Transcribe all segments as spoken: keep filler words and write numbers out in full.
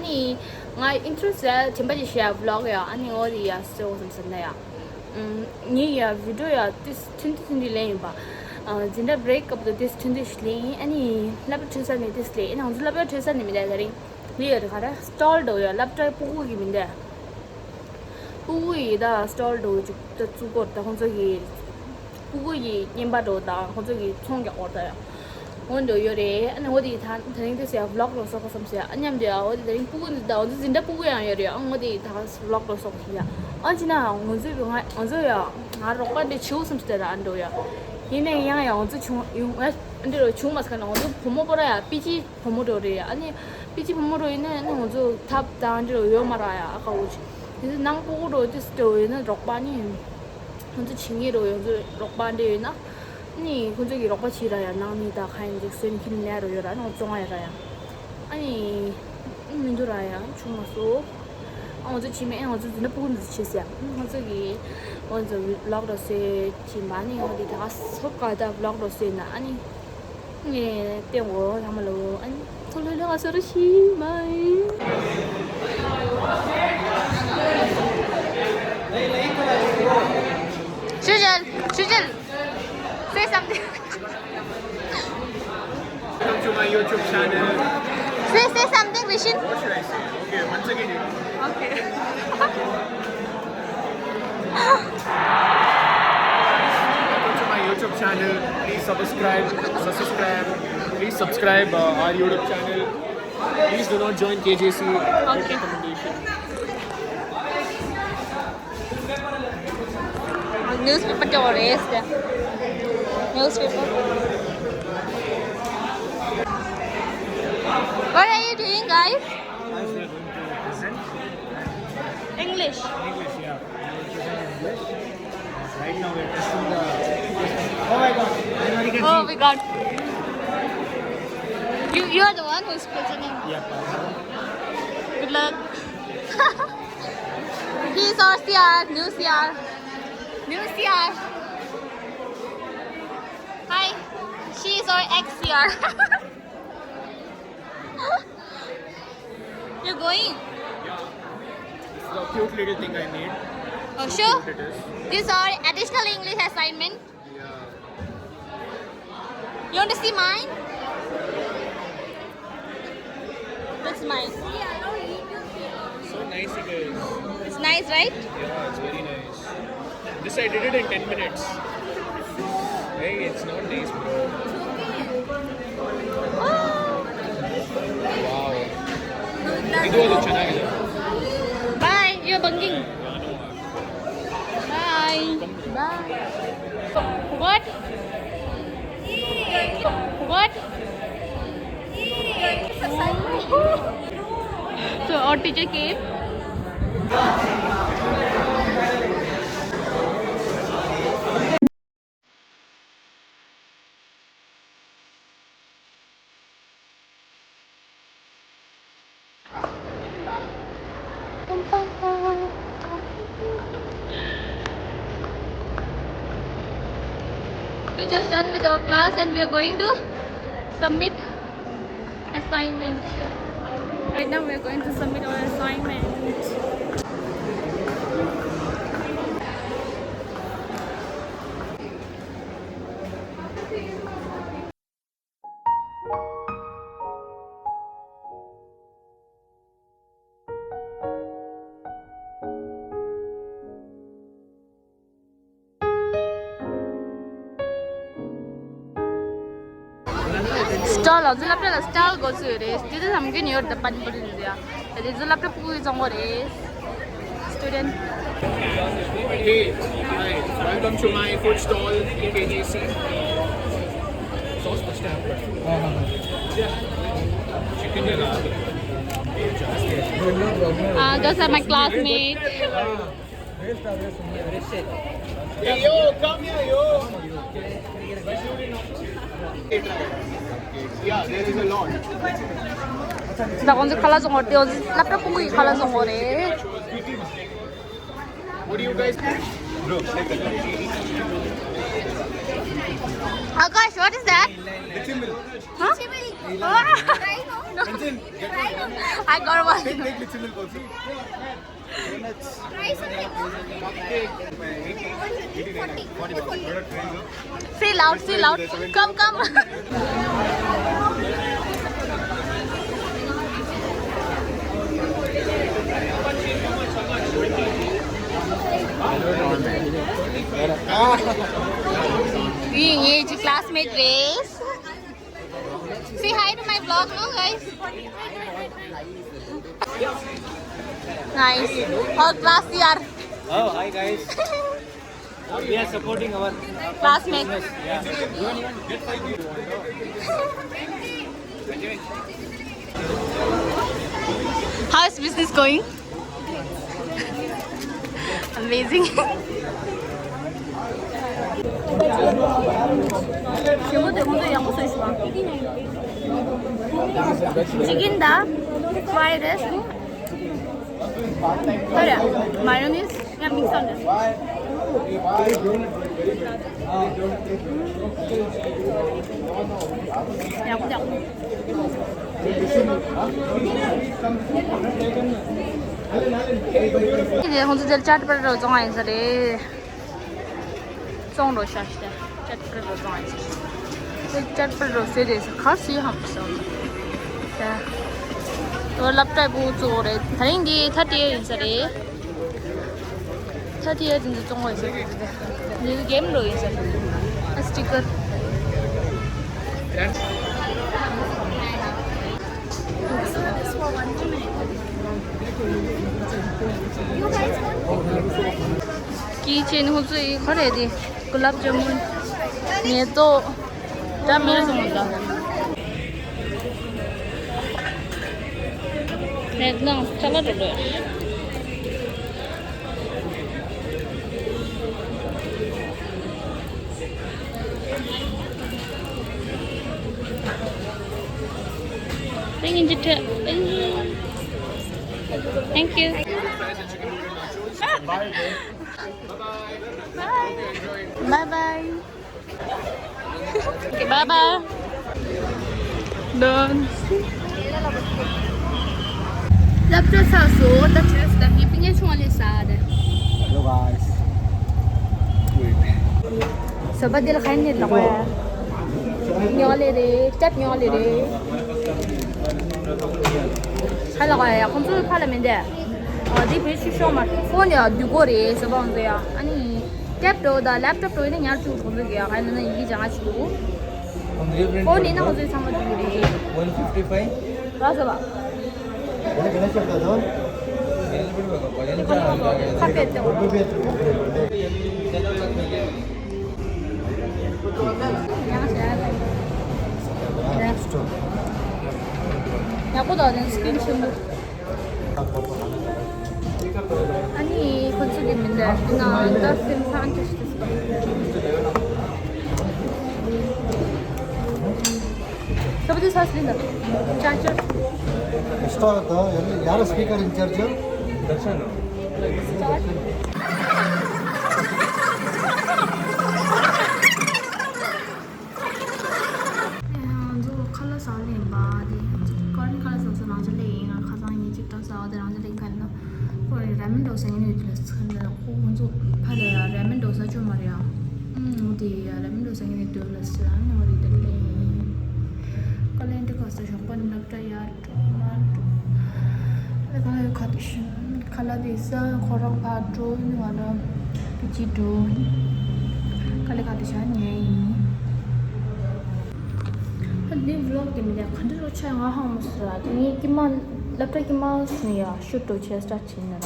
ཨ་ནི་ང་ཨིན་ཊྲོ་ཟེར་དྲན་པ་ཅིག་བྱས་ཡ་བི་ལོག་ཡ། ཨ་ནི་འོ་དེ་ཡ་སོ་བསམ་སོང་ན་ཡ། ཨམ། ངས་ཡ་བི་ཌི་ཡོ་ཡ་ཏིས་ཐུང་ཐུང་ཐུང་ཐུང་ལེན་ཡིན་པ། ཨ། འཛིན་གྲྭ་བྷི་རེག་སྐབས་དུ་ཏིས་ཐུང་ཐུང་ཞིག་ལེན་ཡིན། ཨ་ནི་སློབ་གྲྭ་འཕྲོད་ས་ནས་ཏིས་ལེན་ཡིན། ང་ཚོ་སློབ་གྲྭ་འཕྲོད་ས་ནས་མི་འདུག་ད་རིང་ལི་ཡོད་རེད། ག་རེ་སི་ཊོལ་འདྲ་བོ་ཡ། སློབ་གྲྭ་སྤུ་གུ་གི་མི་འདུག་སྤུ་གུ་ཡི་ད་སི་ཊོལ་འདྲ་བོ་ཅིག་ད་བཙུགས་སྐོར་ད་ཁོང་ཚོ་གི་སྤུ་གུ་ཡི་བརྙན་པར་འདྲ་བོ་དང་ཁོང་ཚོ་གི་ཚོང་རྒྱག་སྐོར་ད་ཡ། འོ་འདྲ་ཡོད་རེད། ཨ་ནི་འོ་དེ་ད་དེ་རིང་དེ་ཟེར་བི་ལོག་འདྲ་བོ་བཟོ་དགོས་བསམ་ཟེར། ཨ་མཉམ་དུ་ཡ་འོ་དེ་དེ་རིང་སྤུ་གུ་འདི་ད་འོ་ཚོ་འཛིན་གྲྭ་སྤུ་གུ་ཡང་ཡོད་རེད། ཨ་འོ་དེ་ད་བི་ལོག་འདྲ་བོ་བཟོ་དགོས་ཡ། ཨ་ཅི་ན་ང་ཚོ་ང་ང་ཚོ་ཡ་ང་རོགས་པ་འདྲ་བྱེད་དགོས་བསམ་ཟེར་ད་འདྲ་བོ་ཡ། ཡིན་ནའི་ཡང་ཡང་འོ་ཚོ་བྱུང་ཡོང་ཨ་འདྲ་བོ་བྱུང་མ་ཟེར་ན། ང་ཚོ་བུ་མོ་པོ་ར་ཡ་པི་ཅི་བུ་མོ་འདྲ་བོ་རེད་ཡ། ཨ་ནི་པི་ཅི་བུ་མོ་འདྲ་བོ་ཡིན་ན་ཨ་ནི་ང་ཚོ་ཐབ་དང་འདྲ་བོ་ཡོད་མ་ར་ཡ། ཨ་ཁ་འོ་ཅི་དེ་ཚོ་ནང་སྤུ་གུ་འདྲ་བོ་དེ་ཚོ་འདྲ་བོ་ཡིན་ན་རོགས་པ་ནི། ཁོང་ཚོ་བྱེད་ངེས་རོ། ཡོང་ཚོ་རོགས་པ་འདྲ་ཡོད་ན་ནི་ཁོང་ཚོ་གི་རོགས་པ་བྱེད་ར་ཡ། ནང་ནི་ད་ག་ཡིན་ཅིག་སོན་ཁྱིམ་ནས་རོ་ཡོད་ར། ནང་བཙོང་ཡ་ར་ཡ། ཨ་ནི་མི་འདུག་ར་ཡ། བྱུང་མ་སོང་། ཨ་ང་ཚོ་བྱེད་མེད། ཨ་ང་ཚོ་འཛིན་གྲྭ་སྤུ་གུ་འདི་ཚོ་བྱེད་ཟེར། ཨ་ང་ཚོ་གི་ང་ཚོ་བི་ལོག་འདྲ་བཟོས་བྱེད་མ་ནི་ང་དེ་ད་ག་སོབ་ག་ད་བི་ལོག་འདྲ་བཟོས་ན་ཨ་ནི། ངས་བསྟན་འོ་ལྷག་མ་ལོ། ཨ་ནི་ཚོ་ལོ་ལོ་ང་སོ་རུ་ཤི་མ་ཡིན། ཤུ་ཅལ། ཤུ་ཅལ། Say something. Welcome to my YouTube channel. Say, say something, Vishin. What should I say? Okay, once again. Okay. Welcome to my YouTube channel. Please subscribe. Subscribe. Please subscribe uh, our YouTube channel. Please do not join K J C. Okay. Recommendation. Newspaper to arrest. Newspaper. What are you doing, guys? English. English, yeah. Right now we're testing the. Oh my God! Everybody can see. Oh my God! You, you are the one who's presenting. Yep. Good luck. He's our C R, new C R. New C R. Hi. She is our ex C R. You're going? Yeah. This is a cute little thing I made. Oh, sure. Cute it is. This is our additional English assignment. Yeah. You want to see mine? That's mine. So nice it is. It's nice, right? Yeah, it's very nice. This I did it in ten minutes. Hey, it's not nice, bro. Wow. ಇದು ಅದು ಚೆನ್ನಾಗಿದೆ. Bye, you're bunging. Bye. Bye. What? What? So our teacher came. We're just done with our class and we are going to submit assignment. Right now we are going to submit our assignment. སི་ཊོལ་ལ་ཚོ་སློབ་གྲྭ་ལ་སི་ཊོལ་འགོ་ཚུགས་རེད། དེ་ཚོ་ལམ་གྱི་ནིའུ་ཡོག་ད་པན་པུ་རི་རེད་ཡ། དེ་ཚོ་སློབ་གྲྭ་སྤུ་གུའི་བཙོང་གོ་རེད། Student. Hey, hi. Welcome to my food stall, K J C. Sauce must have. Chicken. Uh, those are my classmates. Hey, yo, come here, yo. Yeah, there is a lot. ད་ཁོང་ཚོ་ཁ་ལག་བཙོང་གོ་རེད། ཁོང་ཚོ་སློབ་གྲྭ་སྤུ་གུ་ཡི་ཁ་ལག་བཙོང་གོ་རེད། What do you guys think? Akash, what is that? Huh? Benson, get one. I got one. Take, take little milk also. Say loud, say loud. Come, come. Being age classmate race. Say hi to my vlog, no, guys. Nice. All class yaar. Oh, hi guys. We are supporting our classmate. Yeah. How is business going? Amazing. Chicken da, fried rice, mayonnaise, yeah, mix on this. ཁོང་ཚོ་དེར་ཅཊ་པ་རོ་བཙོང་ཡིན་ས་རེད། བཙོང་རོགས་ཤག་ཤི་ད། ཅཊ་པ་རོ་བཙོང་ཡིན་ས། ཅཊ་པ་རོ་ཟེར་རེད་ས་ཁ་སི་ཧམ་སོང་། ད། དོ་སློབ་གྲྭའི་བུ་གཙོ་བོ་རེད། ད་རིང་འདི་ཐ་ཏི་ཡ་ཡིན་ས་རེད། ཐ་ཏི་ཡ་དེ་ཚོ་བཙོང་བ་ཡིན་ས་རེད། འདི་གེམ་རོ་ཡིན་ས་རེད། ཨ་སི་ཊི་ཀར། ཀི་ཆེན་ཧུ་ཙུ་ཡི་ཁོ་རེད་དེ། གུ་ལབ་ཇ་མུན། ནེ་ཏོ། ད་མེར་སོང་ད། ནེ་ནང་ཅ་ལག་འགྲོ་ལོས། Thank you. Bye bye. Okay, bye bye. Done. སློབ་གྲྭ་ཚར་སོང་། ད་བྲོས་སོང་། ད་ངས་པིན་ཉེ་ཆུང་ལས་ཟ་དེ། Hello guys. བཟོད་པ་འདི་ལ་ག་ནས་ལོག་པ་ཡ། ཉོ་ལེ་རེད། ཀྲབ་ཉོ་ལེ་རེད། ཧ་ལ་ག་ཡ་ཁོང་ཚོའི་ཕ་ལ་མིན་ཏེ། ཨ་འདི་བེད་སྤྱོད་ཤོག་མ། ཕོན་ཡ་འདི་གོ་རེད་ཟེར་བ་འདི་ཡ། ཨ་ནི་ཀྲབ་འགྲོ་ད་ལེབ་ཀྲོབ་འགྲོ་ཡིན་ན་ཉར་བཅུག་ཁོང་ཚོ་གི་ཡ། ག་ཡིན་ན་ཡི་གེ་སྦྱང་ང་ཆུ། ཕོན་ཡིན་ན་ཁོང་ཚོའི་ཚང་མ་འདི་གི་རེད། One fifty five. ར་ཟེར་བ། ཁ་པེ་ཏེ། ཡག་པོ་དང་ནི་སྐྱིན་ཆེན་པོ། ཨ་ནི་ཁོ་ཚོ་གི་མི་འདྲ་ན་ད་སེམས་སང་ཅི་ཞིག་ཏུ་སོང་། Somebody says Linda. Charger. Start the, you are speaker in charge. Start. ང་ཚོ་ཁ་ལག་ཟ་ལེན་པ་དེ། ང་ཚོ་ཀོ་རིན་ཁ་ལག་ཟ་ས་རང་ཅི་ལེ་ཡིན། ང་ཁ་སང་ཉིན་གཅིག་ཏོག་ཙམ་ཟ་བ་དེ་རང་ཅི་ལེ་ག་ནོ། ཁོ་རེ་ར་མེན་འགྲོ་ས་ཡིན་ནི་དུས་ལ་ཚོད་ལ་ཁོ་ང་ཚོ་ཕ་ལ་ཡ་ར་མེན་འགྲོ་ས་ཅོ་མ་རེད་ཡ། ཨུམ་དེ་ཡ་ར་མེན་འགྲོ་ས་ཡིན་ནི་དུས་ལ་ཚོད་ཨ་ནི་ང་རེ་དེ་ལེ་ཡིན། ཀ་ལན་ཏི་ཁ་ས་ཞོགས་པ་ནི་སློབ་གྲྭ་ཡར་འགྲོ་མར་འགྲོ། ཨ་ཁ་ལ་ཡ་ཁ་དེ་ཤི། ཁ་ལ་དེ་ས་ཁོ་རང་ཕར་འགྲོ་ནི་ང་ལ་དེ་ཅི་འགྲོ། ཁ་ལ་ཁ་དེ་ཤ་ཉེ་ཡིན། ཨ་འདི་ཝི་ལོག་དེ་མི་ལ་ག་འདྲ་རོ་ཆ་ང་ཧང་མོ་སི་ར། དེ་ངའི་ཀི་མ་སློབ་གྲྭ་ཀི་མ་སི་ནི་ཡ་ཤུ་འགྲོ་ཆེ་སི་ཊར་ཊི་བྱིན་ནི་ར།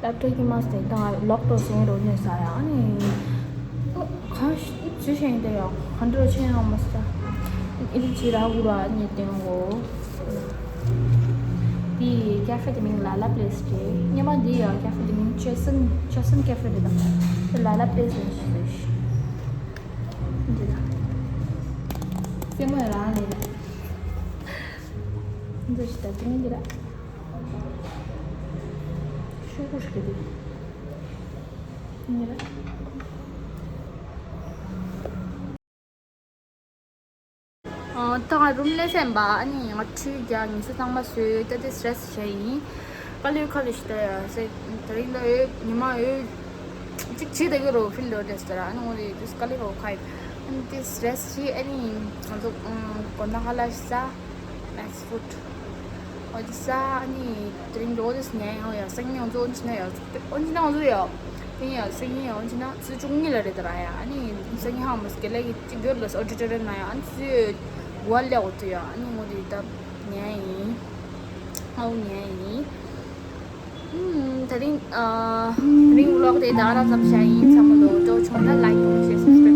སློབ་གྲྭ་ཀི་མ་སི་ནི་ད་ང་ལོག་འགྲོ་སེང་རོ་ནི་ས་ཡ། ཨ་ནི་ག་ཇི་ཤེས་དེ་ཡ་ག་འདྲ་རོ་ཆ་ང་ཧང་མོ་སི་ར། ཨི་རི་ཅི་ར་གུ་ར་ཉེ་ཏེང་གོ། འདི་ཀ་ཧྥེ་དེ་མིང་ལ་ལ་པི་ལེ་སི་རེད། སྔོན་མ་འདི་ཡང་ཀ་ཧྥེ་དེ་མིང་ཅེ་སན་ཅེ་སན་ཀ་ཧྥེ་རེད་དམ། དེ་ལ་ལ་པི་ལེ་སི་རེད་ཞུ་ཞུ། འདི་ལ། སེ་མོ་ཡ་རང་ལས་རེད། འདི་ཞིག་ད་དེ་མིང་འདི་ལ། ཤོག་གུ་ཞིག་གི་འདི། འདི་ལ། ཨ་ ད་ང་རུམ་སླེབས་ཟིན་པ། ཨ་ནི་ང་ཁྲུས་རྒྱག་ངལ་གསོ་བཏང་པ་བཟོས། ད་དེ་རེ་སི་ཊི་བྱས་ཡིན། དཀའ་ལས་ཁག་ལས་ཤི་ད་ཡ་ཟེར། དེ་རིང་ལ་ཡོད་ཉི་མ་ཡོད་གཅིག་བྱས་ད་གི་རོ་ཕིལ་ལོ་ཏེས་ད་ར། ཨ་ནི་ངོ་དེ་དུས་དཀའ་ལས་རོ་ཁ་ཡིན། ཨ་ནི་དེ་རེ་སི་ཊི་བྱས། ཨ་ནི་ང་ཚོ་ཨུམ་དགོང་དག་ཁ་ལག་ཟ། མེག་སི་ཕུཌ་འོ་དེ་ཟ། ཨ་ནི་དེ་རིང་འགྲོ་དེ་ཉལ་ཡང་ཡ་སང་ཉིན་ང་ཚོ་འོན་ཆི་ན་ཡ་འོན་ཆི་ན་ང་ཚོ་ཡ་དེ་ཡ་སང་ཉིན་ཡ་འོན་ཆི་ན་ཚོ་བཅུ་གཉིས་ལ་རེད་ད་ར་ཡ། ཨ་ནི་སང་ཉིན་ཧ་མ་སྐད་ལས་ཀྱི་གཅིག་གྱུར་ལ་ཨོ་ཌི་ཊོ་རི་ཡམ་ན་ཡ། ཨ་ནི་ཚོ་གུ་བ་ལས་འོ་ཚོ་ཡ། ཨ་ནི་ངོ་དེ་ད་ཉལ་ཡིན། ཨའོ་ཉལ་ཡིན། ཨུམ། དེ་རིང་ཨ་རིང་ཝི་ལོག་དེ་ད་རང་ཙམ་བྱ་ཡིན། ཚང་མ་ལོ་འགྲོ་བྱུང་ན་ལའིག་གནང་ཤེར་སབ་སི་ཀྲའིབ།